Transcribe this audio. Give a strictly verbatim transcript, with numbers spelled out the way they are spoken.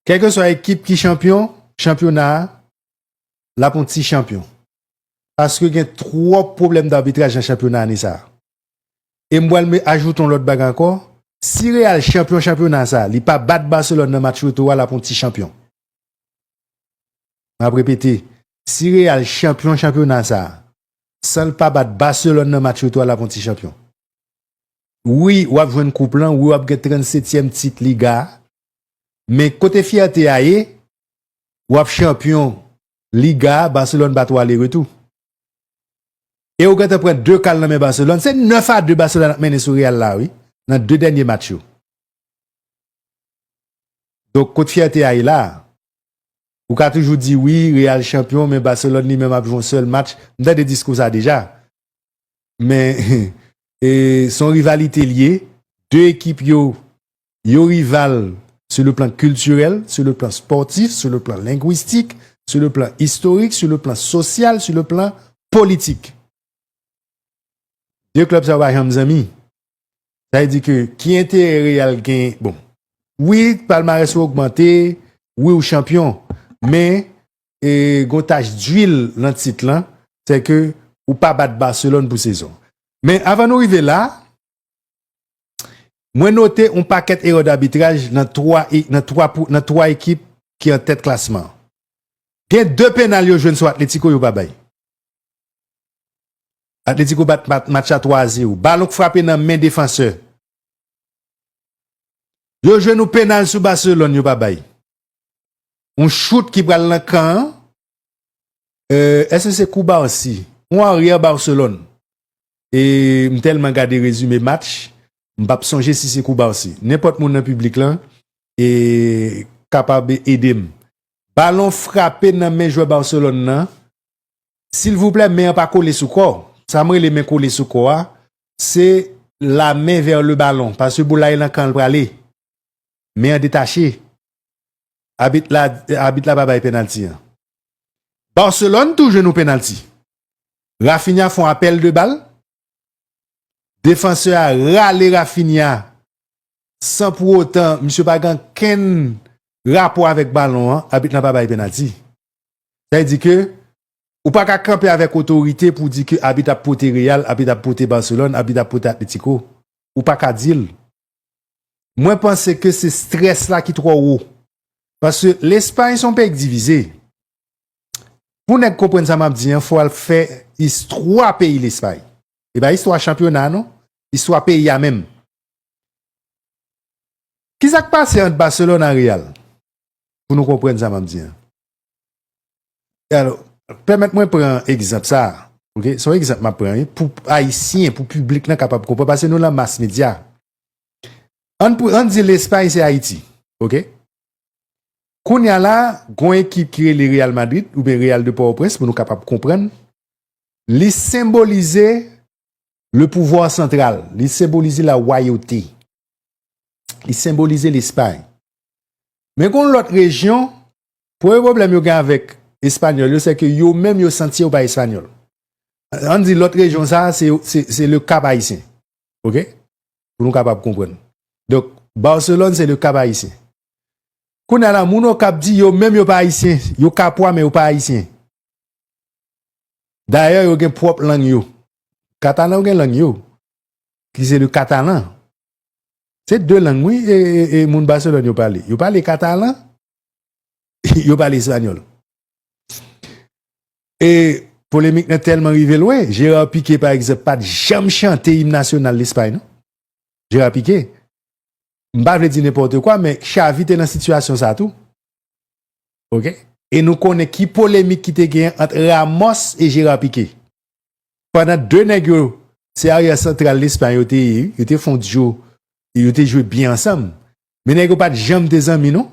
Kèlkeswa ekip ki chanpyon chanpyona a, l ap yon ti chanpyon. Paske gen twòp pwoblèm dabitraj nan chanpyona ane sa a. E m pral ajoute yon lòt bagay ankò. Si Real chanpyon chanpyona sa a, li pa bat Barcelone nan match retou a, l ap yon ti chanpyon. M ap repete, si Real chanpyon chanpyona sa a, san l pa bat Barcelone nan match retou a, l ap yon ti chanpyon. Wi, w ap jwenn koup lan, wi, w ap gen trannsetyèm tit Liga a, men kote fyète a ye, w ap chanpyon Liga a, Barcelone bat ou ale retou. E ou gentan pran de kal nan men Barcelone. Se nèf a de Barcelone ap mennen sou Real la, wi, nan de dènye match yo. Donk, kot fyète a ye la? Ou ka toujou di, wi, Real chanpyon, men Barcelone li menm ap jwe yon sèl match. M tande diskou sa deja. Men, e, se yon rivalite l ye. De ekip yo, yo rival sur le plan culturel, sur le plan sportif, sur le plan linguistique, sur le plan historique, sur le plan social, sur le plan politique. De klèb sa yo pa janm zanmi. Sa vle di ke ki enterè Real gen? Bon, wi, palmarès ou ogmante, wi, ou chanpyon, men, e, gon tach dwil nan tit lan, se ke ou pa bat Barcelone pou sezon. Men avan nou rive la, mwen note yon pakèt erè dabitraj nan twa, e, nan twa, pou- nan twa ekip ki an tèt klasman. Gen de penal yo jwenn sou Atletico, yo pa bay. Atletico bat mat- match la twa a zewo. Balon k frape nan men defansè. Yo jwenn yon penal sou Barcelone, yo pa bay. Yon chout ki pral nan kan an. Euh, èske se Cubarsí? Yon aryè Barcelone. E m tèlman gade rezime match, m p ap sonje si se Cubarsí. Nenpòt moun nan piblik lan e kapab ede m. Balon frape nan men jwè Barcelone nan. Silvouplè, men an pa kole sou kò. Sa m rele men kole sou kò a, se la main vers le ballon, paske boul la e nan kan l prale. Men an detache. Abit la, abit la pa bay penalti an. Barcelone tou jwenn yon penalti. Rafinha fè yon apèl de bal. Defansè a rale Rafinha san pou otan misye pa gen ankenn rapò avèk balon an, abit lan pa bay penalti. Sa vle di ke ou pa ka kanpe avèk otorite pou di ke abit ap pote Real, abit ap pote Barcelone, abit ap pote Atletico. Ou pa ka di l. Mwen panse ke se strès la ki twò wo. Paske Lespay se yon peyi k divize. Pou nèg konprann sa m ap di an, fò w al fè istwa peyi Lespay. E pa istwa chanpyona non, istwa peyi a menm. Kisa k pase ant Barcelone ak Real? Pou nou konprann sa m ap di an. E alò, pèmèt mwen pran egzanp sa. Ok? Se yon egzanp m ap pran, wi, pou Ayisyen, pou piblik lan kapab konprann, paske nou lan mas medya. Ann, pou- ann di Lespay se Ayiti. Ok? Kounye a la, gon ekip ki rele Real Madrid, oubyen Real de Pòtoprens, pou nou kapab konprann. Li senbolize le pouvwa santral. Li senbolize la wayote. Li senbolize Lespay. Men gon lòt rejyon, premye pwoblèm yo gen avèk Espanyòl yo, se ke yo menm yo santi yo pa Espanyòl. Ann di lòt rejyon sa, se, se, se le Cap Haïtien. Ok? Pou nou kapab konprann. Donk, Barcelone, se le Cap Haïtien. Kounye a la, moun Okap di yo menm yo pa Ayisyen. Yo Kapwa, men yo pa Ayisyen. Dayè, yo gen pwòp lang yo. Katalan yo gen lang yo, ki se le katalan. Se de lang, wi, e, e, e moun Barcelone yo pale. Yo pale katalan, yo pale espanyòl. E polemik lan tèlman rive lwen, Gérard Piqué, pa egzanp, pa t janm chante im nasyonal Lespay, non. Gérard Piqué. M pa vle di nenpòt kwa, men Xavi te nan sitiyasyon sa tou. Ok? E nou konnen ki polemik ki te genyen ant Ramos e Gérard Piqué. Pandan de nèg yo, se aryè santral Lespay yo te ye, yo te fè yon duo, e yo te jwe byen ansanm. Men nèg yo pa t janm te zanmi, non.